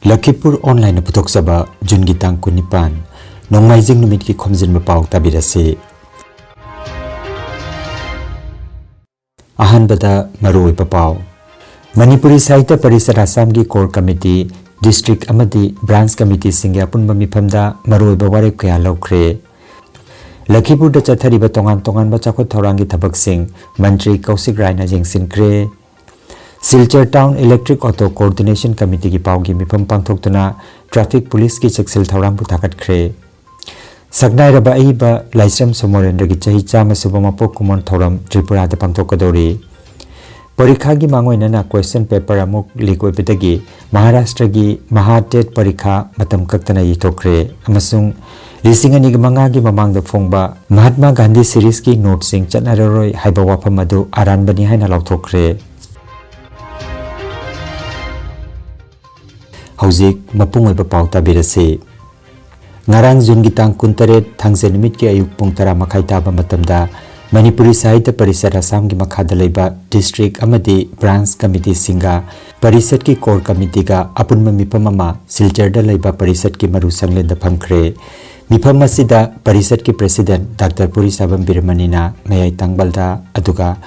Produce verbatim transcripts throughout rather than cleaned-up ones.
ꯂꯈꯤꯄꯨꯔ ꯑꯣꯟꯂꯥꯏꯟꯅ ꯄꯨꯊꯣꯛꯆꯕ ꯖꯨꯟꯒꯤ ꯇꯥꯡ ꯀꯨꯟꯅꯤꯄꯥꯟ, ꯅꯣꯡꯃꯥꯏꯖꯤꯡ ꯅꯨꯃꯤꯠꯀꯤ ꯈꯣꯝꯖꯤꯟꯕ ꯄꯥꯎ ꯇꯥꯕꯤꯔꯁꯤ꯫ ꯑꯍꯥꯟꯕꯗ ꯃꯔꯨꯑꯣꯏꯕ ꯄꯥꯎ꯫ ꯃꯅꯤꯄꯨꯔꯤ ꯁꯥꯍꯤꯇ꯭ꯌ ꯄꯔꯤꯁꯠ ꯑꯁꯥꯝꯒꯤ ꯀꯣꯔ ꯀꯃꯤꯇꯤ, ꯗꯤꯁꯇ꯭ꯔꯤꯛ ꯑꯃꯗꯤ ꯕ꯭ꯔꯥꯟꯆ ꯀꯃꯤꯇꯤꯁꯤꯡꯒꯤ ꯑꯄꯨꯟꯕ ꯃꯤꯐꯝꯗ ꯃꯔꯨꯑꯣꯏꯕ ꯋꯥꯔꯦꯞ ꯀꯌꯥ ꯂꯧꯈ꯭ꯔꯦ꯫ ꯂꯈꯤꯄꯨꯔꯗ ꯆꯠꯊꯔꯤꯕ ꯇꯣꯉꯥꯟ ꯇꯣꯉꯥꯟꯕ ꯆꯥꯎꯈꯠ ꯊꯧꯔꯥꯡꯒꯤ ꯊꯕꯛꯁꯤꯡ ꯃꯟꯇ꯭ꯔꯤ ꯀꯧꯁꯤꯛ ꯔꯥꯏꯅ ꯌꯦꯡꯁꯤꯟꯈ꯭ꯔꯦ꯫ Silchar town electric auto coordination ꯀꯃꯤꯇꯤꯒꯤ ꯄꯥꯎꯒꯤ ꯃꯤꯐꯝ ꯄꯥꯡꯊꯣꯛꯇꯨꯅ ꯇ꯭ꯔꯥꯐꯤꯛ ꯄꯨꯂꯤꯁꯀꯤ ꯆꯦꯛꯁꯤꯜ ꯊꯧꯔꯥꯡꯕꯨ ꯊꯥꯒꯠꯈ꯭ꯔꯦ꯫ ꯁꯛꯅꯥꯏꯔꯕ ꯑꯏꯕ ꯂꯥꯏꯁ꯭ꯔꯝ ꯁꯣꯃꯣꯔꯦꯟꯗ꯭ꯔꯒꯤ ꯆꯍꯤ ꯆꯥꯝꯃ ꯁꯨꯕ ꯃꯄꯣꯛ ꯀꯨꯝꯑꯣꯟ ꯊꯧꯔꯝ ꯇ꯭ꯔꯤꯄꯨꯔꯥꯗ ꯄꯥꯡꯊꯣꯛꯀꯗꯧꯔꯤ꯫ ꯄꯔꯤꯈꯥꯒꯤ ꯃꯥꯡꯑꯣꯏꯅꯅ ꯀ꯭ꯋꯦꯁꯟ ꯄꯦꯄꯔ ꯑꯃꯨꯛ ꯂꯤꯛ ꯑꯣꯏꯕꯗꯒꯤ ꯃꯍꯥꯔꯥꯁꯇ꯭ꯔꯒꯤ ꯃꯍꯥ ꯇꯦꯠ ꯄꯔꯤꯈꯥ ꯃꯇꯝ ꯀꯛꯇꯅ ꯌꯩꯊꯣꯛꯈ꯭ꯔꯦ ꯑꯃꯁꯨꯡ ꯂꯤꯁꯤꯡ ꯑꯅꯤꯒ ꯃꯉꯥꯒꯤ ꯃꯃꯥꯡꯗ ꯐꯣꯡꯕ ꯃꯍꯥꯠꯃꯥ ꯒꯥꯟꯙꯤ ꯁꯤꯔꯤꯖꯀꯤ ꯅꯣꯠꯁꯤꯡ ꯆꯠꯅꯔꯔꯣꯏ ꯍꯥꯏꯕ ꯋꯥꯐꯝ ꯑꯗꯨ ꯑꯔꯥꯟꯕꯅꯤ ꯍꯥꯏꯅ ꯂꯥꯎꯊꯣꯛꯈ꯭ꯔꯦ꯫ ꯍꯧꯖꯤꯛ ꯃꯄꯨꯡ ꯑꯣꯏꯕ ꯄꯥꯎ ꯇꯥꯕꯤꯔꯁꯤ꯫ ꯉꯔꯥꯡ ꯖꯨꯟꯒꯤ ꯇꯥꯡ ꯀꯨꯟꯇꯔꯦꯠ, ꯊꯥꯡꯖ ꯅꯨꯃꯤꯠꯀꯤ ꯑꯌꯨꯛ ꯄꯨꯡ ꯇꯔꯥ ꯃꯈꯥꯏ ꯇꯥꯕ ꯃꯇꯝꯗ ꯃꯅꯤꯄꯨꯔꯤ ꯁꯥꯍꯤꯇ꯭ꯌ ꯄꯔꯤꯁꯠ ꯑꯁꯥꯝꯒꯤ ꯃꯈꯥꯗ ꯂꯩꯕ ꯗꯤꯁꯇ꯭ꯔꯤꯛ ꯑꯃꯗꯤ ꯕ꯭ꯔꯥꯟꯆ ꯀꯃꯤꯇꯤꯁꯤꯡꯒ ꯄꯔꯤꯁꯠꯀꯤ ꯀꯣꯔ ꯀꯃꯤꯇꯤꯒ ꯑꯄꯨꯟꯕ ꯃꯤꯐꯝ ꯑꯃ ꯁꯤꯜꯆꯔꯗ ꯂꯩꯕ ꯄꯔꯤꯁꯠꯀꯤ ꯃꯔꯨ ꯁꯪꯂꯦꯟꯗ ꯐꯝꯈ꯭ꯔꯦ꯫ ꯃꯤꯐꯝ ꯑꯁꯤꯗ ꯄꯔꯤꯁꯠꯀꯤ ꯄ꯭ꯔꯦꯁꯤꯗꯦꯟꯠ ꯗꯥꯛꯇꯔ ꯄꯨꯔꯤꯁꯥꯕꯝ ꯕꯤꯔꯃꯅꯤꯅ ꯃꯌꯥꯏ ꯇꯥꯡꯕꯜꯗ, ꯑꯗꯨꯒ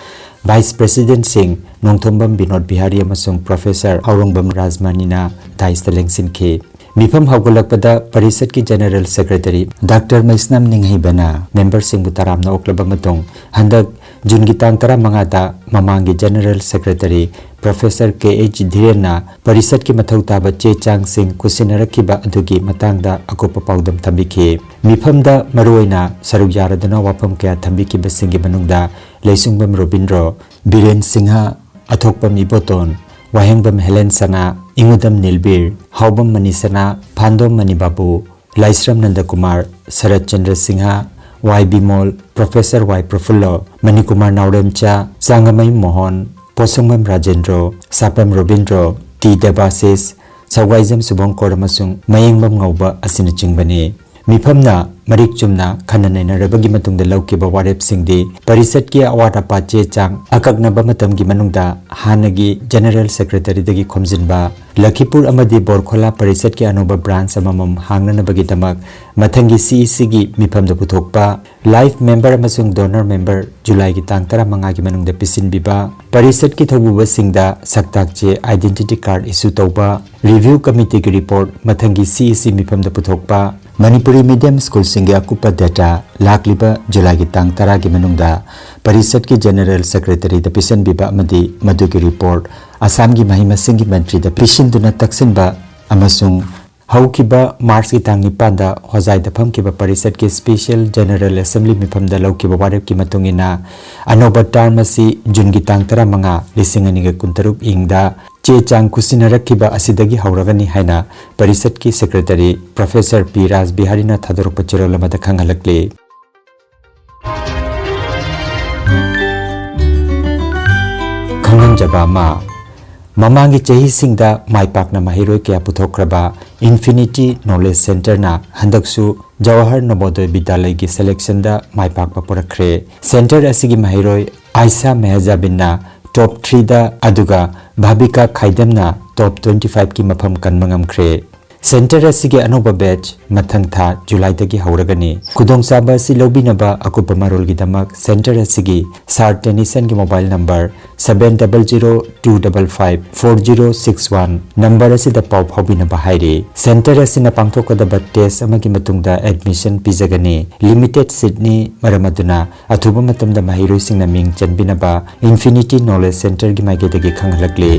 ꯚꯥꯏꯁ ꯄ꯭ꯔꯦꯁꯤꯗꯦꯟꯠꯁꯤꯡ ꯅꯣꯡꯊꯣꯝꯕꯝ ꯕꯤꯅꯣꯗ ꯕꯤꯍꯥꯔꯤ ꯑꯃꯁꯨꯡ ꯄ꯭ꯔꯣꯐꯦꯁꯔ ꯑꯧꯔꯣꯡꯕꯝ ꯔꯥꯖꯃꯅꯤꯅ ꯗꯥꯏꯁꯇ ꯂꯦꯡꯁꯤꯟꯈꯤ꯫ ꯃꯤꯐꯝ ꯍꯧꯒꯠꯂꯛꯄꯗ ꯄꯔꯤꯁꯠꯀꯤ ꯖꯦꯅꯔꯦꯜ ꯁꯦꯀ꯭ꯔꯦꯇꯔꯤ ꯗꯥꯛꯇꯔ ꯃꯩꯁꯅꯥꯝ ꯅꯤꯡꯍꯩꯕꯅ ꯃꯦꯝꯕꯔꯁꯤꯡꯕꯨ ꯇꯔꯥꯝꯅ ꯑꯣꯛꯂꯕ ꯃꯇꯨꯡ, ꯍꯟꯗꯛ ꯖꯨꯟꯒꯤ ꯇꯥꯡ ꯇꯔꯥꯃꯉꯥꯗ ꯃꯃꯥꯡꯒꯤ ꯖꯦꯅꯔꯦꯜ ꯁꯦꯀ꯭ꯔꯦꯇꯔꯤ ꯄ꯭ꯔꯣꯐꯦꯁꯔ ꯀꯦ ꯑꯩꯆ ꯙꯤꯔꯦꯟꯅ ꯄꯔꯤꯁꯠꯀꯤ ꯃꯊꯧ ꯇꯥꯕ ꯆꯦ ꯆꯥꯡꯁꯤꯡ ꯈꯨꯠꯁꯤꯟꯅꯔꯛꯈꯤꯕ ꯑꯗꯨꯒꯤ ꯃꯇꯥꯡꯗ ꯑꯀꯨꯞꯄ ꯄꯥꯎꯗꯝ ꯊꯝꯕꯤꯈꯤ꯫ ꯃꯤꯐꯝꯗ ꯃꯔꯨꯑꯣꯏꯅ ꯁꯔꯨꯛ ꯌꯥꯔꯗꯨꯅ ꯋꯥꯐꯝ ꯀꯌꯥ ꯊꯝꯕꯤꯈꯤꯕꯁꯤꯡꯒꯤ ꯃꯅꯨꯡꯗ ꯂꯩꯁꯨꯡꯕꯝ ꯔꯣꯕꯤꯟꯗ꯭ꯔꯣ, ꯕꯤꯔꯦꯟ ꯁꯤꯡꯍ, ꯑꯊꯣꯛꯄꯝ ꯏꯕꯣꯇꯣꯟ, ꯋꯥꯍꯦꯡꯕꯝ ꯍꯦꯂꯦꯟ ꯁꯅꯥ, ꯏꯉꯨꯗꯝ ꯅꯤꯜꯕꯤꯔ, ꯍꯥꯎꯕꯝ ꯃꯅꯤꯁꯅꯥ, ꯐꯥꯟꯗꯣꯝ ꯃꯅꯤꯕꯥꯕꯨ, ꯂꯥꯏꯁ꯭ꯔꯝ ꯅꯟꯗꯀꯨꯃꯥꯔ, ꯁꯔꯠ ꯆꯟꯗ꯭ꯔ ꯁꯤꯡꯍ, ꯋꯥꯏ ꯕꯤꯃꯣꯜ, ꯄ꯭ꯔꯣꯐꯦꯁꯔ ꯋꯥꯏ ꯄ꯭ꯔꯐꯨꯜꯂꯣ, ꯃꯅꯤꯀꯨꯃꯥꯔ ꯅꯥꯎꯔꯦꯝꯆꯥ, ꯆꯥꯡꯒꯃꯩ ꯃꯣꯍꯣꯟ, ꯄꯣꯠꯁꯪꯕꯝ ꯔꯥꯖꯦꯟꯗ꯭ꯔꯣ, ꯁꯥꯄꯝ ꯔꯣꯕꯤꯟꯗ꯭ꯔꯣ, ꯇꯤ ꯗꯦꯕꯥꯁꯤꯁ, ꯁꯧꯒꯥꯏꯖꯝ ꯁꯨꯕꯪꯀꯣꯔ ꯑꯃꯁꯨꯡ ꯃꯌꯦꯡꯕꯝ ꯉꯧꯕ ꯑꯁꯤꯅꯆꯤꯡꯕꯅꯤ꯫ ꯃꯤꯐꯝꯅ ꯃꯔꯤꯛ ꯆꯨꯝꯅ ꯈꯟꯅ ꯅꯩꯅꯔꯕꯒꯤ ꯃꯇꯨꯡꯗ ꯂꯧꯈꯤꯕ ꯋꯥꯔꯦꯞꯁꯤꯡꯗꯤ ꯄꯔꯤꯁꯠꯀꯤ ꯑꯋꯥꯠ ꯑꯄꯥ ꯆꯦ ꯆꯥꯡ ꯑꯀꯛꯅꯕ ꯃꯇꯝꯒꯤ ꯃꯅꯨꯡꯗ ꯍꯥꯟꯅꯒꯤ ꯖꯦꯅꯔꯦꯜ ꯁꯦꯀ꯭ꯔꯦꯇꯔꯤꯗꯒꯤ ꯈꯣꯝꯖꯤꯟꯕ, ꯂꯈꯤꯄꯨꯔ ꯑꯃꯗꯤ ꯕꯣꯔꯈꯣꯂꯥ ꯄꯔꯤꯁꯠꯀꯤ ꯑꯅꯧꯕ ꯕ꯭ꯔꯥꯟꯆ ꯑꯃꯃꯝ ꯍꯥꯡꯅꯅꯕꯒꯤꯗꯃꯛ ꯃꯊꯪꯒꯤ ꯁꯤ ꯏ ꯁꯤꯒꯤ ꯃꯤꯐꯝꯗ ꯄꯨꯊꯣꯛꯄ, ꯂꯥꯏꯐ ꯃꯦꯝꯕꯔ ꯑꯃꯁꯨꯡ ꯗꯣꯅꯔ ꯃꯦꯝꯕꯔ ꯖꯨꯂꯥꯏꯒꯤ ꯇꯥꯡ ꯇꯔꯥꯃꯉꯥꯒꯤ ꯃꯅꯨꯡꯗ ꯄꯤꯁꯤꯟꯕꯤꯕ, ꯄꯔꯤꯁꯠꯀꯤ ꯊꯧꯕꯨꯕꯁꯤꯡꯗ ꯁꯛꯇꯥꯛ ꯆꯦ, identity card, issue ꯇꯧꯕ, ꯔꯤꯚ꯭ꯌꯨ ꯀꯃꯤꯇꯤꯒꯤ ꯔꯤꯄꯣꯔꯠ ꯃꯊꯪꯒꯤ ꯁꯤ ꯏ ꯁꯤ ꯃꯤꯐꯝꯗ ꯄꯨꯊꯣꯛꯄ, ꯃꯅꯤꯄꯨꯔꯤ ꯃꯤꯗꯤꯌꯝ ꯁ꯭ꯀꯨꯜꯁꯤꯡꯒꯤ ꯑꯀꯨꯞꯄ ꯗꯦꯇꯥ ꯂꯥꯛꯂꯤꯕ ꯖꯨꯂꯥꯏꯒꯤ ꯇꯥꯡ ꯇꯔꯥꯒꯤ ꯃꯅꯨꯡꯗ ꯄꯔꯤꯁꯠꯀꯤ ꯖꯦꯅꯔꯦꯜ ꯁꯦꯀ꯭ꯔꯦꯇꯔꯤꯗ ꯄꯤꯁꯤꯟꯕꯤꯕ ꯑꯃꯗꯤ ꯃꯗꯨꯒꯤ ꯔꯤꯄꯣꯔꯠ ꯑꯁꯥꯝꯒꯤ ꯃꯍꯩ ꯃꯁꯤꯡꯒꯤ ꯃꯟꯇ꯭ꯔꯤꯗ ꯄꯤꯁꯤꯟꯗꯨꯅ ꯇꯛꯁꯤꯟꯕ ꯑꯃꯁꯨꯡ ꯍꯧꯈꯤꯕ ꯃꯥꯔꯆꯀꯤ ꯇꯥꯡ ꯅꯤꯄꯥꯟꯗ ꯍꯣꯖꯥꯏꯗ ꯐꯝꯈꯤꯕ ꯄꯔꯤꯁꯠꯀꯤ ꯁ꯭ꯄꯦꯁꯤꯌꯦꯜ ꯖꯦꯅꯔꯦꯜ ꯑꯦꯁꯦꯝꯕ꯭ꯂꯤ ꯃꯤꯐꯝꯗ ꯂꯧꯈꯤꯕ ꯋꯥꯔꯦꯞꯀꯤ ꯃꯇꯨꯡ ꯏꯟꯅ ꯑꯅꯧꯕ ꯇꯔꯝ ꯑꯁꯤ ꯖꯨꯟꯒꯤ ꯇꯥꯡ ꯇꯔꯥꯃꯉꯥ, ꯂꯤꯁꯤꯡ ꯑꯅꯤꯒ ꯀꯨꯟꯇꯔꯨꯛ ꯏꯪꯗ ꯆꯦ ꯆꯥꯡ ꯈꯨꯠꯁꯤꯟꯅꯔꯛꯈꯤꯕ ꯑꯁꯤꯗꯒꯤ ꯍꯧꯔꯒꯅꯤ ꯍꯥꯏꯅ ꯄꯔꯤꯁꯠꯀꯤ ꯁꯦꯀ꯭ꯔꯦꯇꯔꯤ ꯄ꯭ꯔꯣꯐꯦꯁꯔ ꯄꯤ ꯔꯥꯖ ꯕꯤꯍꯥꯔꯤꯅ ꯊꯥꯗꯣꯔꯛꯄ ꯆꯦꯔꯣꯜ ꯑꯃꯗ ꯈꯪꯍꯜꯂꯛꯂꯤ꯫ ꯈꯪꯍꯟꯖꯕ ꯑꯃ, ꯃꯃꯥꯡꯒꯤ ꯆꯍꯤꯁꯤꯡꯗ ꯃꯥꯏ ꯄꯥꯛꯅ ꯃꯍꯩꯔꯣꯏ ꯀꯌꯥ ꯄꯨꯊꯣꯛꯈ꯭ꯔꯕ ꯏꯟꯐꯤꯅꯤꯇꯤ ꯅꯣꯂꯦꯖ ꯁꯦꯟꯇꯔꯅ ꯍꯟꯗꯛꯁꯨ ꯖꯋꯥꯍꯔ ꯅꯕꯣꯗꯣꯏ ꯕꯤꯗ꯭ꯌꯥꯂꯌꯒꯤ ꯁꯦꯂꯦꯛꯁꯟꯗ ꯃꯥꯏ ꯄꯥꯛꯄ ꯄꯨꯔꯛꯈ꯭ꯔꯦ꯫ ꯁꯦꯟꯇꯔ ꯑꯁꯤꯒꯤ ꯃꯍꯩꯔꯣꯏ ꯑꯥꯏꯁꯥ ꯃꯦꯍꯖꯥꯕꯤꯟꯅ ꯇꯣꯞ ꯊ꯭ꯔꯤꯗ, ꯑꯗꯨꯒ ꯚꯥꯕꯤꯀꯥ ꯈꯥꯏꯗꯝꯅ ꯇꯣꯞ ꯇ꯭ꯋꯦꯟꯇꯤ ꯐꯥꯏꯚꯀꯤ ꯃꯐꯝ ꯀꯟꯕ ꯉꯝꯈ꯭ꯔꯦ꯫ ꯁꯦꯟꯇꯔ ꯑꯁꯤꯒꯤ ꯑꯅꯧꯕ ꯕꯦꯆ ꯃꯊꯪ ꯊꯥ ꯖꯨꯂꯥꯏꯗꯒꯤ ꯍꯧꯔꯒꯅꯤ꯫ ꯈꯨꯗꯣꯡꯆꯥꯕ ꯑꯁꯤ ꯂꯧꯕꯤꯅꯕ ꯑꯀꯨꯞꯄ ꯃꯔꯣꯜꯒꯤꯗꯃꯛ ꯁꯦꯟꯇꯔ ꯑꯁꯤꯒꯤ ꯁꯥꯔ ꯇꯦꯅꯤꯁꯟꯒꯤ mobile number seven double zero two double five four zero six one number ꯑꯁꯤꯗ ꯄꯥꯎ ꯐꯥꯎꯕꯤꯅꯕ ꯍꯥꯏꯔꯤ꯫ ꯁꯦꯟꯇꯔ ꯑꯁꯤꯅ ꯄꯥꯡꯊꯣꯛꯀꯗꯕ ꯇꯦꯁ ꯑꯃꯒꯤ ꯃꯇꯨꯡꯗ ꯑꯦꯗꯃꯤꯁꯟ ꯄꯤꯖꯒꯅꯤ꯫ ꯂꯤꯃꯤꯇꯦꯗ ꯁꯤꯠꯅꯤ, ꯃꯔꯝ ꯑꯗꯨꯅ ꯑꯊꯨꯕ ꯃꯇꯝꯗ ꯃꯍꯩꯔꯣꯏꯁꯤꯡꯅ ꯃꯤꯡ ꯆꯟꯕꯤꯅꯕ ꯏꯟꯐꯤꯅꯤꯇꯤ ꯅꯣꯂꯦꯖ ꯁꯦꯟꯇꯔꯒꯤ ꯃꯥꯏꯀꯩꯗꯒꯤ ꯈꯪꯍꯜꯂꯛꯂꯤ꯫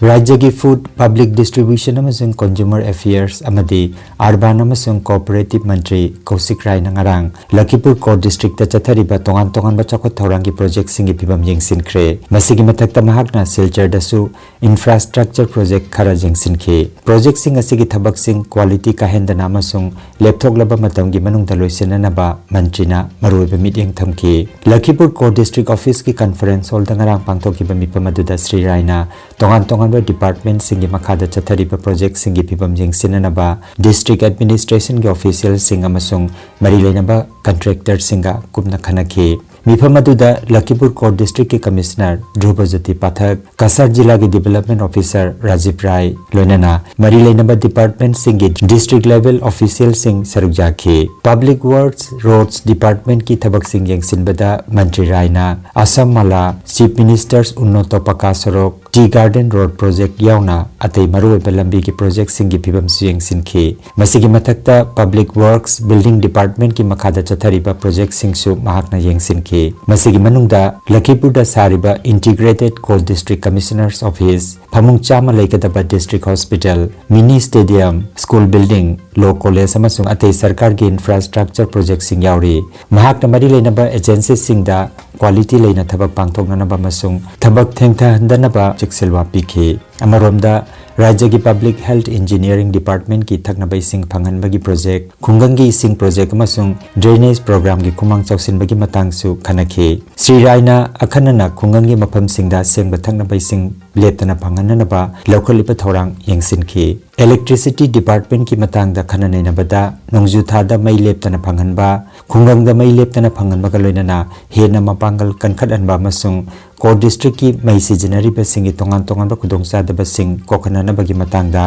ꯔꯥꯖ꯭ꯌꯒꯤ ꯐꯨꯗ, ꯄꯕ꯭ꯂꯤꯛ ꯗꯤꯁꯇ꯭ꯔꯤꯕ꯭ꯌꯨꯁꯟ ꯑꯃꯁꯨꯡ ꯀꯟꯖꯨꯃꯔ ꯑꯦꯐꯤꯌꯔꯁ ꯑꯃꯗꯤ ꯑꯔꯕꯥꯟ ꯑꯃꯁꯨꯡ ꯀꯣꯑꯣꯄꯔꯦꯇꯤꯚ ꯃꯟꯇ꯭ꯔꯤ ꯀꯧꯁꯤꯛ ꯔꯥꯏꯅ ꯉꯔꯥꯡ ꯂꯈꯤꯄꯨꯔ ꯀꯣꯔꯠ ꯗꯤꯁꯇ꯭ꯔꯤꯛꯇ ꯆꯠꯊꯔꯤꯕ ꯇꯣꯉꯥꯟ ꯇꯣꯉꯥꯟꯕ ꯆꯥꯎꯈꯠ ꯊꯧꯔꯥꯡꯒꯤ ꯄ꯭ꯔꯣꯖꯦꯛꯁꯤꯡꯒꯤ ꯐꯤꯕꯝ ꯌꯦꯡꯁꯤꯟꯈ꯭ꯔꯦ꯫ ꯃꯁꯤꯒꯤ ꯃꯊꯛꯇ ꯃꯍꯥꯛꯅ ꯁꯤꯜꯆꯔꯗꯁꯨ ꯏꯟꯐ꯭ꯔꯥꯁ꯭ꯇ꯭ꯔꯛꯆꯔ ꯄ꯭ꯔꯣꯖꯦꯛ ꯈꯔ ꯌꯦꯡꯁꯤꯟꯈꯤ꯫ ꯄ꯭ꯔꯣꯖꯦꯛꯁꯤꯡ ꯑꯁꯤꯒꯤ ꯊꯕꯛꯁꯤꯡ ꯀ꯭ꯋꯥꯂꯤꯇꯤ ꯀꯥꯏꯍꯟꯗꯅ ꯑꯃꯁꯨꯡ ꯂꯦꯞꯊꯣꯛꯂꯕ ꯃꯇꯝꯒꯤ ꯃꯅꯨꯡꯗ ꯂꯣꯏꯁꯤꯟꯅꯅꯕ ꯃꯟꯇ꯭ꯔꯤꯅ ꯃꯔꯨꯑꯣꯏꯕ ꯃꯤꯠꯌꯦꯡ ꯊꯝꯈꯤ꯫ ꯂꯈꯤꯄꯨꯔ ꯀꯣꯔꯠ ꯗꯤꯁꯇ꯭ꯔꯤꯛ ꯑꯣꯐꯤꯁꯀꯤ ꯀꯟꯐꯔꯦꯟꯁ ꯍꯣꯜꯗ ꯉꯔꯥꯡ ꯄꯥꯡꯊꯣꯛꯈꯤꯕ ꯃꯤꯐꯝ ꯑꯗꯨꯗ ꯁ꯭ꯔꯤ ꯔꯥꯏꯅ ꯇꯣꯉꯥꯟ ꯇꯣꯉꯥꯟꯕ ꯂꯩꯔꯤꯕ ꯗꯤꯄꯥꯔꯠꯃꯦꯟꯠꯁꯤꯡꯒꯤ ꯃꯈꯥꯗ ꯆꯠꯊꯔꯤꯕ ꯄ꯭ꯔꯣꯖꯦꯛꯠꯁꯤꯡꯒꯤ ꯐꯤꯕꯝ ꯌꯦꯡꯁꯤꯟꯅꯅꯕ ꯗꯤꯁꯇ꯭ꯔꯤꯛ ꯑꯦꯗꯃꯤꯅꯤꯁꯇ꯭ꯔꯦꯁꯟꯒꯤ ꯑꯣꯐꯤꯁꯤꯌꯦꯜꯁꯤꯡ ꯑꯃꯁꯨꯡ ꯃꯔꯤ ꯂꯩꯅꯕ ꯀꯟꯇ꯭ꯔꯦꯛꯇꯔꯁꯤꯡꯒ ꯀꯨꯞꯅ ꯈꯟꯅꯈꯤ꯫ ꯃꯤꯐꯝ ꯑꯗꯨꯗ ꯂꯈꯤꯄꯨꯔ ꯀꯣꯔꯠ ꯗꯤꯁꯇ꯭ꯔꯤꯛꯀꯤ ꯀꯃꯤꯁꯅꯔ ꯙ꯭ꯔꯨꯕꯖꯣꯇꯤ ꯄꯥꯊꯛ, ꯀꯁꯥꯔ ꯖꯤꯂꯥꯒꯤ ꯗꯤꯕꯦꯂꯞꯃꯦꯟꯠ ꯑꯣꯐꯤꯁꯔ ꯔꯥꯖꯤꯕ ꯔꯥꯏ, ꯂꯣꯏꯅꯅ ꯃꯔꯤ ꯂꯩꯅꯕ ꯗꯤꯄꯥꯔꯠꯃꯦꯟꯠꯁꯤꯡꯒꯤ ꯗꯤꯁꯇ꯭ꯔꯤꯛ ꯂꯦꯚꯦꯜ ꯑꯣꯐꯤꯁꯤꯌꯦꯜꯁꯤꯡ ꯁꯔꯨꯛ ꯌꯥꯈꯤ꯫ ꯄꯕ꯭ꯂꯤꯛ ꯋꯥꯔꯛꯁ, ꯔꯣꯗꯁ ꯗꯤꯄꯥꯔꯠꯃꯦꯟꯠꯀꯤ ꯊꯕꯛꯁꯤꯡ ꯌꯦꯡꯁꯤꯟꯕꯗ ꯃꯟꯇ꯭ꯔꯤ ꯔꯥꯏꯅ ꯑꯁꯥꯝ ꯃꯥꯂꯥ, ꯆꯤꯐ ꯃꯤꯅꯤꯁꯇꯔꯁ ꯎꯟꯅꯣꯇꯣ ꯄꯀꯥ ꯁꯣꯔꯣꯛ, ꯇꯤ ꯒꯥꯔꯗꯦꯟ ꯔꯣꯗ ꯄ꯭ꯔꯣꯖꯦꯛꯠ ꯌꯥꯎꯅ ꯑꯇꯩ ꯃꯔꯨꯑꯣꯏꯕ ꯂꯝꯕꯤꯒꯤ ꯄ꯭ꯔꯣꯖꯦꯛꯠꯁꯤꯡꯒꯤ ꯐꯤꯕꯝꯁꯨ ꯌꯦꯡꯁꯤꯟꯈꯤ꯫ ꯃꯁꯤꯒꯤ ꯃꯊꯛꯇ ꯄꯕ꯭ꯂꯤꯛ ꯋꯥꯔꯛꯁ, ꯕꯤꯜꯗꯤꯡ ꯗꯤꯄꯥꯔꯠꯃꯦꯟꯠꯀꯤ ꯃꯈꯥꯗ ꯆꯠꯊꯔꯤꯕ ꯄ꯭ꯔꯣꯖꯦꯛꯠꯁꯤꯡꯁꯨ ꯃꯍꯥꯛꯅ ꯌꯦꯡꯁꯤꯟꯈꯤ꯫ ꯃꯁꯤꯒꯤ ꯃꯅꯨꯡꯗ ꯂꯈꯤꯄꯨꯔꯗ ꯁꯥꯔꯤꯕ ꯏꯟꯇꯤꯒ꯭ꯔꯦꯇꯦꯗ ꯀꯣꯔꯠ ꯗꯤꯁꯇ꯭ꯔꯤꯛ ꯀꯃꯤꯁꯅꯔꯁ ꯑꯣꯐꯤꯁ, ꯐꯃꯨꯡ ꯆꯥꯝꯃ ꯂꯩꯒꯗꯕ ꯗꯤꯁꯇ꯭ꯔꯤꯛ ꯍꯣꯁꯄꯤꯇꯥꯜ, ꯃꯤꯅꯤ ꯁ꯭ꯇꯦꯗꯤꯌꯝ, ꯁ꯭ꯀꯨꯜ ꯕꯤꯜꯗꯤꯡ, ꯂꯣ ꯀꯣꯂꯦꯖ ꯑꯃꯁꯨꯡ ꯑꯇꯩ ꯁꯔꯀꯥꯔꯒꯤ ꯏꯟꯐ꯭ꯔꯥꯁ꯭ꯇ꯭ꯔꯛꯆꯔ ꯄ꯭ꯔꯣꯖꯦꯛꯠꯁꯤꯡ ꯌꯥꯎꯔꯤ꯫ ꯃꯍꯥꯛꯅ ꯃꯔꯤ ꯂꯩꯅꯕ ꯑꯦꯖꯦꯟꯁꯤꯁꯤꯡꯗ ꯀ꯭ꯋꯥꯂꯤꯇꯤ ꯂꯩꯅ ꯊꯕꯛ ꯄꯥꯡꯊꯣꯛꯅꯅꯕ ꯑꯃꯁꯨꯡ ꯊꯕꯛ ꯊꯦꯡꯊꯍꯟꯗꯅꯕ ꯆꯦꯛꯁꯤꯜꯋꯥ ꯄꯤꯈꯤ꯫ ꯑꯃꯔꯣꯝꯗ, ꯔꯥꯖ꯭ꯌꯒꯤ ꯄꯕ꯭ꯂꯤꯛ ꯍꯦꯜꯊ ꯏꯟꯖꯤꯅꯤꯌꯔꯤꯡ ꯗꯤꯄꯥꯔꯠꯃꯦꯟꯠꯀꯤ ꯊꯛꯅꯕ ꯏꯁꯤꯡ ꯐꯪꯍꯟꯕꯒꯤ ꯄ꯭ꯔꯣꯖꯦꯛꯠ, ꯈꯨꯡꯒꯪꯒꯤ ꯏꯁꯤꯡ ꯄ꯭ꯔꯣꯖꯦꯛꯠ ꯑꯃꯁꯨꯡ ꯗ꯭ꯔꯦꯅꯦꯖ ꯄ꯭ꯔꯣꯒ꯭ꯔꯥꯝꯒꯤ ꯈꯨꯃꯥꯡ ꯆꯥꯎꯁꯤꯟꯕꯒꯤ ꯃꯇꯥꯡꯁꯨ ꯈꯟꯅꯈꯤ꯫ ꯁ꯭ꯔꯤ ꯔꯥꯏꯅ ꯑꯈꯟꯅꯅ ꯈꯨꯡꯒꯪꯒꯤ ꯃꯐꯝꯁꯤꯡꯗ ꯑꯁꯦꯡꯕ ꯊꯛꯅꯕ ꯏꯁꯤꯡ ꯂꯦꯞꯇꯅ ꯐꯪꯍꯟꯅꯅꯕ ꯂꯧꯈꯠꯂꯤꯕ ꯊꯧꯔꯥꯡ ꯌꯦꯡꯁꯤꯟꯈꯤ꯫ ꯏꯂꯦꯛꯇ꯭ꯔꯤꯁꯤꯇꯤ ꯗꯤꯄꯥꯔꯠꯃꯦꯟꯠꯀꯤ ꯃꯇꯥꯡꯗ ꯈꯟꯅ ꯅꯩꯅꯕꯗ, ꯅꯣꯡꯖꯨ ꯊꯥꯗ ꯃꯩ ꯂꯦꯞꯇꯅ ꯐꯪꯍꯟꯕ, ꯈꯨꯡꯒꯪꯗ ꯃꯩ ꯂꯦꯞꯇꯅ ꯐꯪꯍꯟꯕꯒ ꯂꯣꯏꯅꯅ ꯍꯦꯟꯅ ꯃꯄꯥꯡꯒꯜ ꯀꯟꯈꯠꯍꯟꯕ ꯑꯃꯁꯨꯡ ꯀꯣꯔꯠ ꯗꯤꯁꯇ꯭ꯔꯤꯛꯀꯤ ꯃꯩ ꯁꯤꯖꯤꯟꯅꯔꯤꯕꯁꯤꯡꯒꯤ ꯇꯣꯉꯥꯟ ꯇꯣꯉꯥꯟꯕ ꯈꯨꯗꯣꯡꯆꯥꯗꯕꯁꯤꯡ ꯀꯣꯛꯍꯟꯅꯅꯕꯒꯤ ꯃꯇꯥꯡꯗ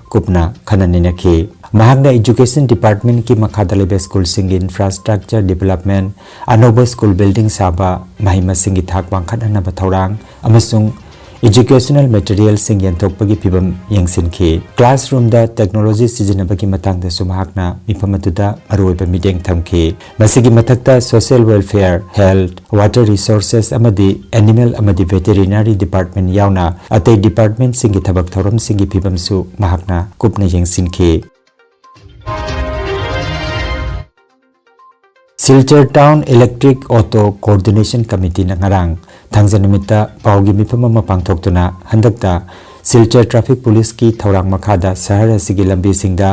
ꯀꯨꯞꯅ ꯈꯟꯅ ꯅꯩꯅꯈꯤ꯫ ꯃꯍꯥꯛꯅ ꯏꯖꯨꯀꯦꯁꯟ ꯗꯤꯄꯥꯔꯠꯃꯦꯟꯠꯀꯤ ꯃꯈꯥꯗ ꯂꯩꯕ ꯁ꯭ꯀꯨꯜꯁꯤꯡꯒꯤ ꯏꯟꯐ꯭ꯔꯥꯁ꯭ꯇ꯭ꯔꯛꯆꯔ ꯗꯤꯕꯦꯂꯞꯃꯦꯟꯠ, ꯑꯅꯧꯕ ꯁ꯭ꯀꯨꯜ ꯕꯤꯜꯗꯤꯡ ꯁꯥꯕ, ꯃꯍꯩ ꯃꯁꯤꯡꯒꯤ ꯊꯥꯛ ꯋꯥꯡꯈꯠꯍꯟꯅꯕ ꯊꯧꯔꯥꯡ ꯑꯃꯁꯨꯡ ꯏꯖꯨꯀꯦꯁꯅꯦꯜ ꯃꯦꯇꯔꯤꯌꯦꯜꯁꯤꯡ ꯌꯦꯟꯊꯣꯛꯄꯒꯤ ꯐꯤꯚꯝ ꯌꯦꯡꯁꯤꯟꯈꯤ꯫ ꯀ꯭ꯂꯥꯁꯔꯨꯝꯗ ꯇꯦꯛꯅꯣꯂꯣꯖꯤ ꯁꯤꯖꯤꯟꯅꯕꯒꯤ ꯃꯇꯥꯡꯗꯁꯨ ꯃꯍꯥꯛꯅ ꯃꯤꯐꯝ ꯑꯗꯨꯗ ꯃꯔꯨꯑꯣꯏꯕ ꯃꯤꯠꯌꯦꯡ ꯊꯝꯈꯤ꯫ ꯃꯁꯤꯒꯤ ꯃꯊꯛꯇ social welfare, health, water resources ꯑꯃꯗꯤ ꯑꯦꯅꯤꯃꯦꯜ ꯑꯃꯗꯤ ꯚꯦꯇꯦꯔꯤꯅꯔꯤ ꯗꯤꯄꯥꯔꯠꯃꯦꯟꯠ ꯌꯥꯎꯅ ꯑꯇꯩ ꯗꯤꯄꯥꯔꯠꯃꯦꯟꯠꯁꯤꯡꯒꯤ ꯊꯕꯛ ꯊꯧꯔꯝꯁꯤꯡꯒꯤ ꯐꯤꯚꯝꯁꯨ ꯃꯍꯥꯛꯅ ꯀꯨꯞꯅ ꯌꯦꯡꯁꯤꯟꯈꯤ꯫ Silchar town electric auto coordination ꯀꯃꯤꯇꯤꯅ ꯉꯔꯥꯡ ꯊꯥꯡꯖ ꯅꯨꯃꯤꯠꯇ ꯄꯥꯎꯒꯤ ꯃꯤꯐꯝ ꯑꯃ ꯄꯥꯡꯊꯣꯛꯇꯨꯅ ꯍꯟꯗꯛꯇ ꯁꯤꯜꯆꯔ ꯇ꯭ꯔꯥꯐꯤꯛ ꯄꯨꯂꯤꯁꯀꯤ ꯊꯧꯔꯥꯡ ꯃꯈꯥꯗ ꯁꯍꯔ ꯑꯁꯤꯒꯤ ꯂꯝꯕꯤꯁꯤꯡꯗ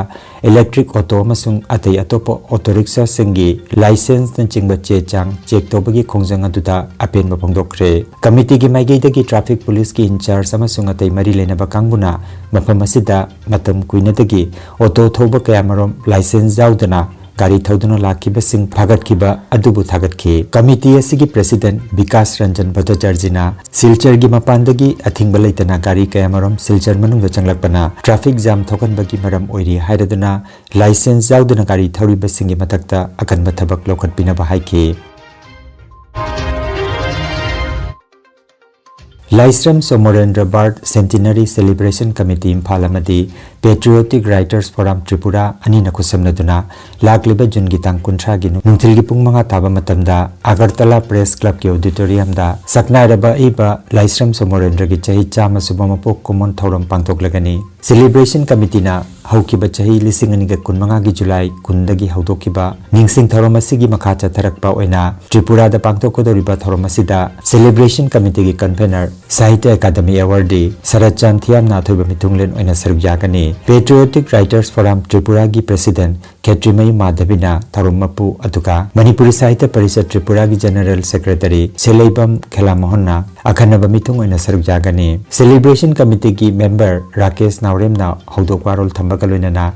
ꯏꯂꯦꯛꯇ꯭ꯔꯤꯛ ꯑꯣꯇꯣ ꯑꯃꯁꯨꯡ ꯑꯇꯩ ꯑꯇꯣꯞꯄ ꯑꯣꯇꯣ ꯔꯤꯛꯁꯥꯁꯤꯡꯒꯤ ꯂꯥꯏꯁꯦꯟꯁꯅꯆꯤꯡꯕ ꯆꯦ ꯆꯥꯡ ꯆꯦꯛ ꯇꯧꯕꯒꯤ ꯈꯣꯡꯖꯪ ꯑꯗꯨꯗ ꯑꯄꯦꯟꯕ ꯐꯣꯡꯗꯣꯛꯈ꯭ꯔꯦ꯫ ꯀꯃꯤꯇꯤꯒꯤ ꯃꯥꯏꯀꯩꯗꯒꯤ ꯇ꯭ꯔꯥꯐꯤꯛ ꯄꯨꯂꯤꯁꯀꯤ ꯏꯟꯆꯥꯔꯖ ꯑꯃꯁꯨꯡ ꯑꯇꯩ ꯃꯔꯤ ꯂꯩꯅꯕ ꯀꯥꯡꯕꯨꯅ ꯃꯐꯝ ꯑꯁꯤꯗ ꯃꯇꯝ ꯀꯨꯏꯅꯗꯒꯤ ꯑꯣꯇꯣ ꯊꯧꯕ ꯀꯌꯥꯃꯔꯨꯝ ꯂꯥꯏꯁꯦꯟꯁ ꯌꯥꯎꯗꯅ ꯒꯥꯔꯤ ꯊꯧꯗꯨꯅ ꯂꯥꯛꯈꯤꯕꯁꯤꯡ ꯐꯥꯒꯠꯈꯤꯕ ꯑꯗꯨꯕꯨ ꯊꯥꯒꯠꯈꯤ꯫ ꯀꯃꯤꯇꯤ ꯑꯁꯤꯒꯤ ꯄ꯭ꯔꯦꯁꯤꯗꯦꯟꯠ ꯕꯤꯀꯥꯁ ꯔꯟꯖꯟ ꯚꯠꯇꯥꯆꯥꯔꯖꯤꯅ ꯁꯤꯜꯆꯔꯒꯤ ꯃꯄꯥꯟꯗꯒꯤ ꯑꯊꯤꯡꯕ ꯂꯩꯇꯅ ꯒꯥꯔꯤ ꯀꯌꯥꯃꯔꯨꯝ ꯁꯤꯜꯆꯔ ꯃꯅꯨꯡꯗ ꯆꯪꯂꯛꯄꯅ ꯇ꯭ꯔꯥꯐꯤꯛ ꯖꯥꯝ ꯊꯣꯛꯍꯟꯕꯒꯤ ꯃꯔꯝ ꯑꯣꯏꯔꯤ ꯍꯥꯏꯔꯗꯨꯅ ꯂꯥꯏꯁꯦꯟꯁ ꯌꯥꯎꯗꯅ ꯒꯥꯔꯤ ꯊꯧꯔꯤꯕꯁꯤꯡꯒꯤ ꯃꯊꯛꯇ ꯑꯀꯟꯕ ꯊꯕꯛ ꯂꯧꯈꯠꯄꯤꯅꯕ ꯍꯥꯏꯈꯤ꯫ Laishram Somorendra Bharat centenary celebration committee Imphal ꯑꯃꯗꯤ ꯄꯦꯇ꯭ꯔꯤꯌꯣꯇꯤꯛ ꯔꯥꯏꯇꯔꯁ ꯐꯣꯔꯝ ꯇ꯭ꯔꯤꯄꯨꯔꯥ ꯑꯅꯤꯅ ꯈꯨꯠꯁꯝꯅꯗꯨꯅ ꯂꯥꯛꯂꯤꯕ ꯖꯨꯟꯒꯤ ꯇꯥꯡ ꯀꯨꯟꯊ꯭ꯔꯥꯒꯤ ꯅꯨꯡꯊꯤꯜꯒꯤ ꯄꯨꯡ ꯃꯉꯥ ꯇꯥꯕ ꯃꯇꯝꯗ ꯑꯒꯔꯇꯂꯥ ꯄ꯭ꯔꯦꯁ ꯀ꯭ꯂꯕꯀꯤ ꯑꯣꯗꯤꯇꯣꯔꯤꯌꯝꯗ ꯁꯛꯅꯥꯏꯔꯕ ꯑꯏꯕ ꯂꯥꯏꯁ꯭ꯔꯝ ꯁꯣꯃꯣꯔꯦꯟꯗ꯭ꯔꯒꯤ ꯆꯍꯤ ꯆꯥꯝꯃ ꯁꯨꯕ ꯃꯄꯣꯛ ꯀꯨꯝꯑꯣꯟ ꯊꯧꯔꯝ ꯄꯥꯡꯊꯣꯛꯂꯒꯅꯤ꯫ ꯁꯦꯂꯦꯕ꯭ꯔꯦꯁꯟ ꯀꯃꯤꯇꯤꯅ ꯍꯧꯈꯤꯕ ꯆꯍꯤ ꯂꯤꯁꯤꯡ ꯑꯅꯤꯒ ꯀꯨꯟꯃꯉꯥꯒꯤ ꯖꯨꯂꯥꯏ ꯀꯨꯟꯗꯒꯤ ꯍꯧꯗꯣꯛꯈꯤꯕ ꯅꯤꯡꯁꯤꯡ ꯊꯧꯔꯝ ꯑꯁꯤꯒꯤ ꯃꯈꯥ ꯆꯠꯊꯔꯛꯄ ꯑꯣꯏꯅ ꯇ꯭ꯔꯤꯄꯨꯔꯥꯗ ꯄꯥꯡꯊꯣꯛꯀꯗꯧꯔꯤꯕ ꯊꯧꯔꯝ ꯑꯁꯤꯗ ꯁꯦꯂꯦꯕ꯭ꯔꯦꯁꯟ ꯀꯃꯤꯇꯤꯒꯤ ꯀꯟꯚꯦꯅꯔ, ꯁꯥꯍꯤꯇ꯭ꯌ ꯑꯦꯀꯥꯗꯃꯤ ꯑꯦꯋꯥꯔꯗꯤ ꯁꯔꯠꯆꯥꯟ ꯊꯤꯌꯥꯝꯅ ꯑꯊꯣꯏꯕ ꯃꯤꯊꯨꯡꯂꯦꯟ ꯑꯣꯏꯅ ꯁꯔꯨꯛ ꯌꯥꯒꯅꯤ꯫ ꯄꯦꯇ꯭ꯔꯤꯌꯣꯇꯤꯛ ꯔꯥꯏꯇꯔꯁ ꯐꯣꯔꯝ ꯇ꯭ꯔꯤꯄꯨꯔꯥꯒꯤ ꯄ꯭ꯔꯦꯁꯤꯗꯦꯟꯠ ꯈꯦꯇ꯭ꯔꯤꯃꯌꯨꯝ ꯃꯥꯙꯕꯤꯅ ꯊꯧꯔꯝ ꯃꯄꯨ, ꯑꯗꯨꯒ ꯃꯅꯤꯄꯨꯔꯤ ꯁꯥꯍꯤꯇ꯭ꯌ ꯄꯔꯤꯁꯠ ꯇ꯭ꯔꯤꯄꯨꯔꯥꯒꯤ ꯖꯦꯅꯔꯦꯜ ꯁꯦꯀ꯭ꯔꯦꯇꯔꯤ ꯁꯦꯂꯩꯕꯝ ꯈꯦꯂꯥꯃꯣꯍꯟꯅ ꯑꯈꯟꯅꯕ ꯃꯤꯊꯨꯡ ꯑꯣꯏꯅ ꯁꯔꯨꯛ ꯌꯥꯒꯅꯤ꯫ ꯁꯦꯂꯦꯕ꯭ꯔꯦꯁꯟ ꯀꯃꯤꯇꯤꯒꯤ ꯃꯦꯝꯕꯔ ꯔꯥꯀꯦꯁ ꯅꯥꯎꯔꯦꯝꯅ ꯍꯧꯗꯣꯛ ꯋꯥꯔꯣꯜ ꯊꯝꯕꯒ ꯂꯣꯏꯅꯅ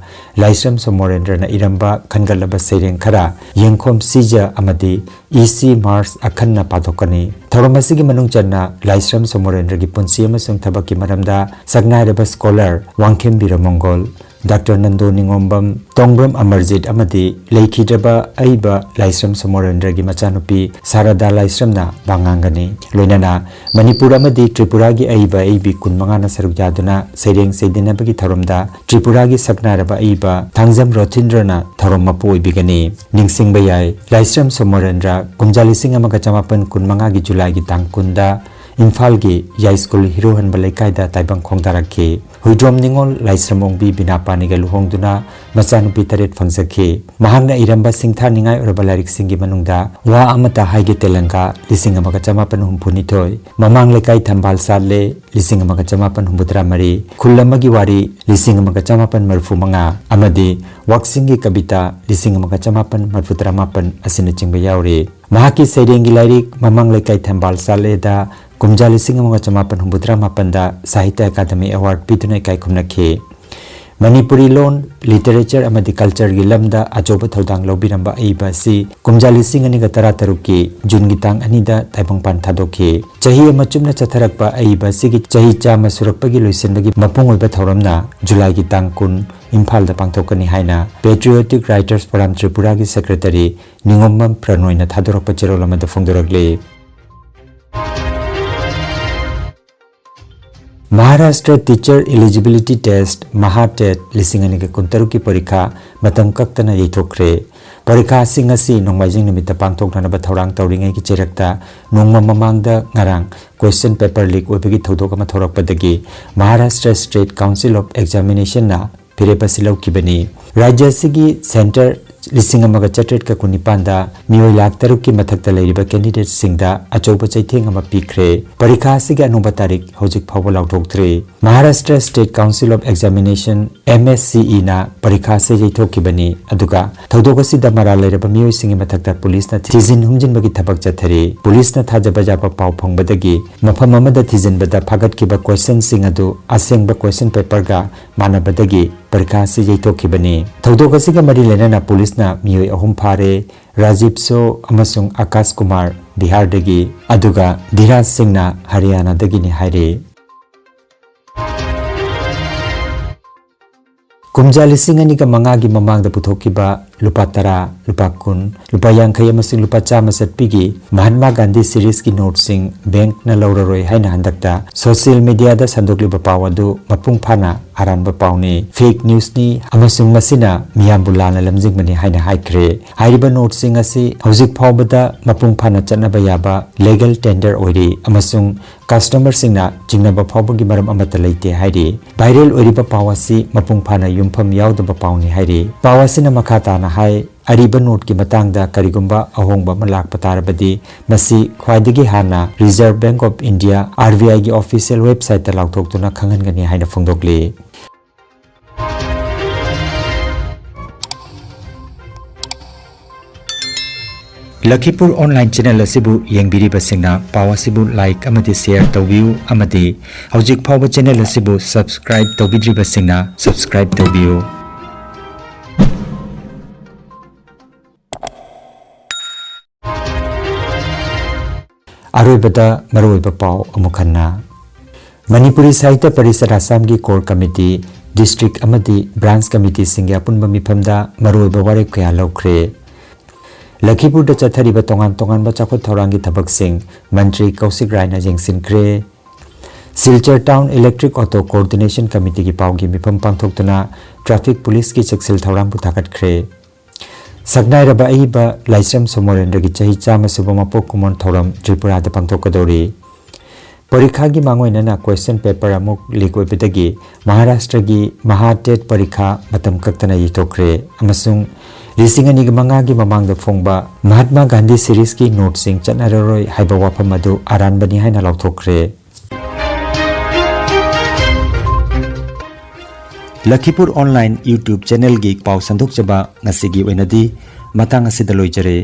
ꯂꯥꯏꯁ꯭ꯔꯝ ꯁꯣꯃꯣꯔꯦꯟꯗ꯭ꯔꯅ ꯏꯔꯝꯕ ꯈꯟꯒꯠꯂꯕ ꯁꯩꯔꯦꯡ ꯈꯔ ꯌꯦꯡꯈꯣꯝ ꯁꯤꯖ ꯑꯃꯗꯤ ꯏ ꯁꯤ ꯃꯥꯔꯁ ꯑꯈꯟꯅ ꯄꯥꯊꯣꯛꯀꯅꯤ꯫ ꯊꯧꯔꯝ ꯑꯁꯤꯒꯤ ꯃꯅꯨꯡ ꯆꯟꯅ ꯂꯥꯏꯁ꯭ꯔꯝ ꯁꯣꯃꯣꯔꯦꯟꯗ꯭ꯔꯒꯤ ꯄꯨꯟꯁꯤ ꯑꯃꯁꯨꯡ ꯊꯕꯛꯀꯤ ꯃꯔꯝꯗ ꯁꯛꯅꯥꯏꯔꯕ ꯁ꯭ꯀꯣꯂꯔ ꯋꯥꯡꯈꯦꯝ ꯕꯤꯔꯃꯪꯒꯣꯜ, ꯗꯥꯛꯇꯔ ꯅꯟꯗꯣ ꯅꯤꯉꯣꯝꯕꯝ, ꯇꯣꯡꯕ꯭ꯔꯝ ꯑꯃꯔꯖꯤꯠ ꯑꯃꯗꯤ ꯂꯩꯈꯤꯗ꯭ꯔꯕ ꯑꯏꯕ ꯂꯥꯏꯁ꯭ꯔꯝ ꯁꯣꯃꯣꯔꯦꯟꯗ꯭ꯔꯒꯤ ꯃꯆꯥꯅꯨꯄꯤ ꯁꯥꯔꯗꯥ ꯂꯥꯏꯁ꯭ꯔꯝꯅ ꯋꯥ ꯉꯥꯡꯒꯅꯤ꯫ ꯂꯣꯏꯅꯅ ꯃꯅꯤꯄꯨꯔ ꯑꯃꯗꯤ ꯇ꯭ꯔꯤꯄꯨꯔꯥꯒꯤ ꯑꯏꯕ ꯑꯏꯕꯤ ꯀꯨꯟꯃꯉꯥꯅ ꯁꯔꯨꯛ ꯌꯥꯗꯨꯅ ꯁꯩꯔꯦꯡ ꯁꯩꯗꯦꯟꯅꯕꯒꯤ ꯊꯧꯔꯝꯗ ꯇ꯭ꯔꯤꯄꯨꯔꯥꯒꯤ ꯁꯛꯅꯥꯏꯔꯕ ꯑꯏꯕ ꯊꯥꯡꯖꯝ ꯔꯣꯊꯤꯟꯗ꯭ꯔꯅ ꯊꯧꯔꯝ ꯃꯄꯨ ꯑꯣꯏꯕꯤꯒꯅꯤ꯫ ꯅꯤꯡꯁꯤꯡꯕ ꯌꯥꯏ, ꯂꯥꯏꯁ꯭ꯔꯝ ꯁꯣꯃꯣꯔꯦꯟꯗ꯭ꯔ ꯀꯨꯝꯖꯥ ꯂꯤꯁꯤꯡ ꯑꯃꯒ ꯆꯃꯥꯄꯟ ꯀꯨꯟꯃꯉꯥꯒꯤ ꯖꯨꯂꯥꯏꯒꯤ ꯇꯥꯡ ꯀꯨꯟꯗ ꯏꯝꯐꯥꯜꯒꯤ ꯌꯥꯏꯁ꯭ꯀꯨꯜ ꯍꯤꯔꯨꯍꯟꯕ ꯂꯩꯀꯥꯏꯗ ꯇꯥꯏꯕꯪ ꯈꯣꯡꯗꯥꯔꯛꯈꯤ꯫ ꯍꯨꯏꯗ꯭ꯔꯣꯝ ꯅꯤꯉꯣꯜ ꯂꯥꯏꯁ꯭ꯔꯝ ꯑꯣꯡꯕꯤ ꯕꯤꯅꯥꯄꯥꯅꯤꯒ ꯂꯨꯍꯣꯡꯗꯨꯅ ꯃꯆꯥꯅꯨꯄꯤ ꯇꯔꯦꯠ ꯐꯪꯖꯈꯤ꯫ ꯃꯍꯥꯛꯅ ꯏꯔꯝꯕ ꯁꯤꯡꯊꯥꯅꯤꯡꯉꯥꯏ ꯑꯣꯏꯔꯕ ꯂꯥꯏꯔꯤꯛꯁꯤꯡꯒꯤ ꯃꯅꯨꯡꯗ ꯋꯥ ꯑꯃꯇ ꯍꯥꯏꯒꯦ ꯇꯦꯂꯪꯒꯥ ꯂꯤꯁꯤꯡ ꯑꯃꯒ ꯆꯃꯥꯄꯟ ꯍꯨꯝꯐꯨ ꯅꯤꯊꯣꯏ, ꯃꯃꯥꯡ ꯂꯩꯀꯥꯏ ꯊꯝꯕꯥꯜ ꯁꯥꯠꯂꯦ ꯂꯤꯁꯤꯡ ꯑꯃꯒ ꯆꯃꯥꯄꯟ ꯍꯨꯝꯐꯨꯇꯔꯥ ꯃꯔꯤ, ꯈꯨꯜ ꯑꯃꯒꯤ ꯋꯥꯔꯤ ꯂꯤꯁꯤꯡ ꯑꯃꯒ ꯆꯃꯥꯄꯟ ꯃꯔꯤꯐꯨ ꯃꯉꯥ ꯑꯃꯗꯤ ꯋꯥꯛꯆꯤꯡꯒꯤ ꯀꯕꯤꯇꯥ ꯂꯤꯁꯤꯡ ꯑꯃꯒ ꯆꯃꯥꯄꯟ ꯃꯔꯤꯐꯨꯇꯔꯥ ꯃꯥꯄꯟ ꯑꯁꯤꯅꯆꯤꯡꯕ ꯌꯥꯎꯔꯤ꯫ ꯃꯍꯥꯛꯀꯤ ꯁꯩꯔꯦꯡꯒꯤ ꯂꯥꯏꯔꯤꯛ ꯃꯃꯥꯡ ꯂꯩꯀꯥꯏ ꯊꯝꯕꯥꯜ ꯁꯥꯠꯂꯦꯗ ꯀꯨꯝꯖꯥ ꯂꯤꯁꯤꯡ ꯑꯃꯒ ꯆꯃꯥꯄꯟ ꯍꯨꯝꯐꯨꯇꯔꯥ ꯃꯥꯄꯟꯗ ꯁꯥꯍꯤꯇ꯭ꯌ ꯑꯀꯥꯗꯃꯤ ꯑꯦꯋꯥꯔꯗ ꯄꯤꯗꯨꯅ ꯏꯀꯥꯏ ꯈꯨꯝꯅꯈꯤ꯫ ꯃꯅꯤꯄꯨꯔꯤ ꯂꯣꯟ, ꯂꯤꯇꯔꯦꯆꯔ ꯑꯃꯗꯤ ꯀꯜꯆꯔꯒꯤ ꯂꯝꯗ ꯑꯆꯧꯕ ꯊꯧꯗꯥꯡ ꯂꯧꯕꯤꯔꯝꯕ ꯑꯏꯕ ꯑꯁꯤ ꯀꯨꯝꯖꯥ ꯂꯤꯁꯤꯡ ꯑꯅꯤꯒ ꯇꯔꯥꯇꯔꯨꯛꯀꯤ ꯖꯨꯟꯒꯤ ꯇꯥꯡ ꯑꯅꯤꯗ ꯇꯥꯏꯕꯪꯄꯥꯟ ꯊꯥꯗꯣꯛꯈꯤ꯫ ꯆꯍꯤ ꯑꯃ ꯆꯨꯞꯅ ꯆꯠꯊꯔꯛꯄ ꯑꯏꯕ ꯑꯁꯤꯒꯤ ꯆꯍꯤ ꯆꯥꯝꯃ ꯁꯨꯔꯛꯄꯒꯤ ꯂꯣꯏꯁꯤꯟꯕꯒꯤ ꯃꯄꯨꯡ ꯑꯣꯏꯕ ꯊꯧꯔꯝꯅ ꯖꯨꯂꯥꯏꯒꯤ ꯇꯥꯡ ꯀꯨꯟ ꯏꯝꯐꯥꯜꯗ ꯄꯥꯡꯊꯣꯛꯀꯅꯤ ꯍꯥꯏꯅ Patriotic Writers Forum ꯇ꯭ꯔꯤꯄꯨꯔꯥꯒꯤ ꯁꯦꯀ꯭ꯔꯦꯇꯔꯤ ꯅꯤꯉꯣꯝꯕꯝ ꯄ꯭ꯔꯅꯣꯏꯅ ꯊꯥꯗꯣꯔꯛꯄ ꯆꯦꯔꯣꯜ ꯑꯃꯗ ꯐꯣꯡꯗꯣꯔꯛꯂꯤ꯫ ꯃꯍꯥꯔꯥꯁꯇ꯭ꯔ Teacher Eligibility Test, ꯃꯍꯥ ꯇꯦꯠ, ꯂꯤꯁꯤꯡ ꯑꯅꯤꯒ ꯀꯨꯟꯇꯔꯨꯛꯀꯤ ꯄꯔꯤꯈꯥ ꯃꯇꯝ ꯀꯛꯇꯅ ꯌꯩꯊꯣꯛꯈ꯭ꯔꯦ꯫ ꯄꯔꯤꯈꯥ ꯑꯁꯤ ꯉꯁꯤ ꯅꯣꯡꯃꯥꯏꯖꯤꯡ ꯅꯨꯃꯤꯠꯇ ꯄꯥꯡꯊꯣꯛꯅꯅꯕ ꯊꯧꯔꯥꯡ ꯇꯧꯔꯤꯉꯩꯒꯤ ꯆꯩꯔꯛꯇ ꯅꯣꯡꯃ ꯃꯃꯥꯡꯗ ꯉꯔꯥꯡ question paper leak ꯑꯣꯏꯕꯒꯤ ꯊꯧꯗꯣꯛ ꯑꯃ ꯊꯣꯔꯛꯄꯗꯒꯤ ꯃꯍꯥꯔꯥꯁꯇ꯭ꯔ State Council of Examinationꯅ ꯐꯤꯔꯦꯞ ꯑꯁꯤ ꯂꯧꯈꯤꯕꯅꯤ꯫ ꯔꯥꯖ꯭ꯌ ꯑꯁꯤꯒꯤ ꯁꯦꯟꯇꯔ ꯂꯤꯁꯤꯡ ꯑꯃꯒ ꯆꯥꯇ꯭ꯔꯦꯠꯀ ꯀꯨꯟꯅꯤꯄꯥꯟꯗ ꯃꯤꯑꯣꯏ ꯂꯥꯈ ꯇꯔꯨꯛꯀꯤ ꯃꯊꯛꯇ ꯂꯩꯔꯤꯕ candidateꯁꯤꯡꯗ ꯑꯆꯧꯕ ꯆꯩꯊꯦꯡ ꯑꯃ ꯄꯤꯈ꯭ꯔꯦ꯫ ꯄꯔꯤꯈꯥ ꯑꯁꯤꯒꯤ ꯑꯅꯧꯕ ꯇꯥꯔꯤꯛ ꯍꯧꯖꯤꯛ ꯐꯥꯎꯕ ꯂꯥꯎꯊꯣꯛꯇ꯭ꯔꯤ꯫ Maharashtra State Council of Examination, MSCEꯅ ꯄꯔꯤꯈꯥ ꯑꯁꯤ ꯌꯩꯊꯣꯛꯈꯤꯕꯅꯤ꯫ ꯑꯗꯨꯒ ꯊꯧꯗꯣꯛ ꯑꯁꯤꯗ ꯃꯔꯥꯜ ꯂꯩꯔꯕ ꯃꯤꯑꯣꯏꯁꯤꯡꯒꯤ ꯃꯊꯛꯇ ꯄꯨꯂꯤꯁꯅ ꯊꯤꯖꯤꯟ ꯍꯨꯝꯖꯤꯟꯕꯒꯤ ꯊꯕꯛ ꯆꯠꯊꯔꯤ꯫ ꯄꯨꯂꯤꯁꯅ ꯊꯥꯖꯕ ꯌꯥꯕ ꯄꯥꯎ ꯐꯪꯕꯗꯒꯤ ꯃꯐꯝ ꯑꯃꯗ ꯊꯤꯖꯤꯟꯕꯗ ꯐꯥꯒꯠꯈꯤꯕ questionꯁꯤꯡ ꯑꯗꯨ ꯑꯁꯦꯡꯕ question paperꯒ ꯃꯥꯟꯅꯕꯗꯒꯤ ꯄꯔꯤꯈꯥ ꯑꯁꯤ ꯌꯩꯊꯣꯛꯈꯤꯕꯅꯤ꯫ ꯊꯧꯗꯣꯛ ꯑꯁꯤꯒ ꯃꯔꯤ ꯂꯩꯅꯅ ꯄꯨꯂꯤꯁꯅ ꯃꯤꯑꯣꯏ ꯑꯍꯨꯝ ꯐꯥꯔꯦ, ꯔꯥꯖꯤꯕ ꯁꯣ ꯑꯃꯁꯨꯡ ꯑꯀꯥꯁ ꯀꯨꯃꯥꯔ ꯕꯤꯍꯥꯔꯗꯒꯤ, ꯑꯗꯨꯒ ꯙꯤꯔꯥꯖ ꯁꯤꯡꯅ ꯍꯔꯤꯌꯥꯅꯥꯗꯒꯤꯅꯤ ꯍꯥꯏꯔꯤ꯫ ꯀꯨꯝꯖꯥ ꯂꯤꯁꯤꯡ ꯑꯅꯤꯒ ꯃꯉꯥꯒꯤ ꯃꯃꯥꯡꯗ ꯄꯨꯊꯣꯛꯈꯤꯕ ꯂꯨꯄꯥ ꯇꯔꯥ, ꯂꯨꯄꯥ ꯀꯨꯟ, ꯂꯨꯄꯥ ꯌꯥꯡꯈꯩ ꯑꯃꯁꯨꯡ ꯂꯨꯄꯥ ꯆꯥꯝꯃ ꯆꯠꯄꯤꯒꯤ ꯃꯍꯥꯠꯃꯥ ꯒꯥꯟꯙꯤ ꯁꯤꯔꯤꯖꯀꯤ ꯅꯣꯠꯁꯤꯡ ꯕꯦꯡꯛꯅ ꯂꯧꯔꯔꯣꯏ ꯍꯥꯏꯅ ꯍꯟꯗꯛꯇ ꯁꯣꯁꯤꯌꯦꯜ ꯃꯤꯗꯤꯌꯥꯗ ꯁꯟꯗꯣꯛꯂꯤꯕ ꯄꯥꯎ ꯑꯗꯨ ꯃꯄꯨꯡ ꯐꯥꯅ ꯑꯔꯥꯟꯕ ꯄꯥꯎꯅꯤ, ꯐꯦꯛ ꯅ꯭ꯌꯨꯁꯅꯤ ꯑꯃꯁꯨꯡ ꯃꯁꯤꯅ ꯃꯤꯌꯥꯝꯕꯨ ꯂꯥꯟꯅ ꯂꯝꯖꯤꯡꯕꯅꯤ ꯍꯥꯏꯅ ꯍꯥꯏꯈ꯭ꯔꯦ꯫ ꯍꯥꯏꯔꯤꯕ ꯅꯣꯠꯁꯤꯡ ꯑꯁꯤ ꯍꯧꯖꯤꯛ ꯐꯥꯎꯕꯗ ꯃꯄꯨꯡ ꯐꯥꯅ ꯆꯠꯅꯕ ꯌꯥꯕ ꯂꯤꯒꯦꯜ ꯇꯦꯟꯗꯔ ꯑꯣꯏꯔꯤ ꯑꯃꯁꯨꯡ ꯀꯁꯇꯃꯔꯁꯤꯡꯅ ꯆꯤꯡꯅꯕ ꯐꯥꯎꯕꯒꯤ ꯃꯔꯝ ꯑꯃꯠꯇ ꯂꯩꯇꯦ ꯍꯥꯏꯔꯤ꯫ ꯚꯥꯏꯔꯦꯜ ꯑꯣꯏꯔꯤꯕ ꯄꯥꯎ ꯑꯁꯤ ꯃꯄꯨꯡ ꯐꯥꯅ ꯌꯨꯝꯐꯝ ꯌꯥꯎꯗꯕ ꯄꯥꯎꯅꯤ ꯍꯥꯏꯔꯤ꯫ ꯄꯥꯎ ꯑꯁꯤꯅ ꯃꯈꯥ ꯇꯥꯅ ꯍꯥꯏ, ꯑꯔꯤꯕ ꯅꯣꯠꯀꯤ ꯃꯇꯥꯡꯗ ꯀꯔꯤꯒꯨꯝꯕ ꯑꯍꯣꯡꯕ ꯑꯃ ꯂꯥꯛꯄ ꯇꯥꯔꯕꯗꯤ, ꯃꯁꯤ ꯈ꯭ꯋꯥꯏꯗꯒꯤ ꯍꯥꯟꯅ Reserve Bank of India, R B I ꯒꯤ official website ꯇ ꯂꯥꯎꯊꯣꯛꯇꯨꯅ ꯈꯪꯍꯟꯒꯅꯤ ꯍꯥꯏꯅ ꯐꯣꯡꯗꯣꯛꯂꯤ꯫ ꯂꯈꯤꯄꯨꯔ online channel ꯑꯁꯤꯕꯨ ꯌꯦꯡꯕꯤꯔꯤꯕꯁꯤꯡꯅ ꯄꯥꯎ ꯑꯁꯤꯕꯨ like ꯑꯃꯗꯤ share ꯇꯧꯕꯤꯌꯨ ꯑꯃꯗꯤ ꯍꯧꯖꯤꯛ ꯐꯥꯎꯕ channel ꯑꯁꯤꯕꯨ subscribe ꯇꯧꯕꯤꯗ꯭ꯔꯤꯕꯁꯤꯡꯅ subscribe ꯇꯧꯕꯤꯌꯨ꯫ ꯑꯔꯣꯏꯕꯗ ꯃꯔꯨꯑꯣꯏꯕ ꯄꯥꯎ ꯑꯃꯨꯛ ꯍꯟꯅ꯫ ꯃꯅꯤꯄꯨꯔꯤ ꯁꯥꯍꯤꯇ꯭ꯌ ꯄꯔꯤꯁꯠ ꯑꯁꯥꯝꯒꯤ core committee, district ꯑꯃꯗꯤ branch committee ꯁꯤꯡꯒꯤ ꯑꯄꯨꯟꯕ ꯃꯤꯐꯝꯗ ꯃꯔꯨꯑꯣꯏꯕ ꯋꯥꯔꯦꯞ ꯀꯌꯥ ꯂꯧꯈ꯭ꯔꯦ꯫ ꯂꯈꯤꯄꯨꯔꯗ ꯆꯠꯊꯔꯤꯕ ꯇꯣꯉꯥꯟ ꯇꯣꯉꯥꯟꯕ ꯆꯥꯎꯈꯠ ꯊꯧꯔꯥꯡꯒꯤ ꯊꯕꯛꯁꯤꯡ ꯃꯟꯇ꯭ꯔꯤ ꯀꯧꯁꯤꯛ ꯔꯥꯏꯅ ꯌꯦꯡꯁꯤꯟꯈ꯭ꯔꯦ꯫ Silchar Town Electric Auto Coordination Committee ꯒꯤ ꯄꯥꯎꯒꯤ ꯃꯤꯐꯝ ꯄꯥꯡꯊꯣꯛꯇꯨꯅ traffic police ꯀꯤ ꯆꯦꯛꯁꯤꯜ ꯊꯧꯔꯥꯡꯕꯨ ꯊꯥꯒꯠꯈ꯭ꯔꯦ꯫ ꯁꯛꯅꯥꯏꯔꯕ ꯑꯏꯕ ꯂꯥꯏꯁ꯭ꯔꯝ ꯁꯣꯃꯣꯔꯦꯟꯗ꯭ꯔꯒꯤ ꯆꯍꯤ ꯆꯥꯝꯃ ꯁꯨꯕ ꯃꯄꯣꯛ ꯀꯨꯝꯑꯣꯟ ꯊꯧꯔꯝ ꯇ꯭ꯔꯤꯄꯨꯔꯥꯗ ꯄꯥꯡꯊꯣꯛꯀꯗꯧꯔꯤ꯫ ꯄꯔꯤꯈꯥꯒꯤ ꯃꯥꯡꯑꯣꯏꯅꯅ question paper ꯑꯃꯨꯛ leak ꯑꯣꯏꯕꯗꯒꯤ ꯃꯍꯥꯔꯥꯁꯇ꯭ꯔꯒꯤ ꯃꯍꯥ ꯇꯦꯠ ꯄꯔꯤꯈꯥ ꯃꯇꯝ ꯀꯛꯇꯅ ꯌꯩꯊꯣꯛꯈ꯭ꯔꯦ ꯑꯃꯁꯨꯡ ꯂꯤꯁꯤꯡ ꯑꯅꯤꯒ ꯃꯉꯥꯒꯤ ꯃꯃꯥꯡꯗ ꯐꯣꯡꯕ ꯃꯍꯥꯠꯃꯥ ꯒꯥꯟꯙꯤ series ꯀꯤ ꯅꯣꯠꯁꯤꯡ ꯆꯠꯅꯔꯔꯣꯏ ꯍꯥꯏꯕ ꯋꯥꯐꯝ ꯑꯗꯨ ꯑꯔꯥꯟꯕꯅꯤ ꯍꯥꯏꯅ ꯂꯥꯎꯊꯣꯛꯈ꯭ꯔꯦ꯫ ꯂꯈꯤꯄꯨꯔ online YouTube channel ꯒꯤ ꯄꯥꯎ ꯁꯟꯗꯣꯛꯆꯕ ꯉꯁꯤꯒꯤ ꯑꯣꯏꯅꯗꯤ ꯃꯇꯥꯡ ꯑꯁꯤꯗ ꯂꯣꯏꯖꯔꯦ꯫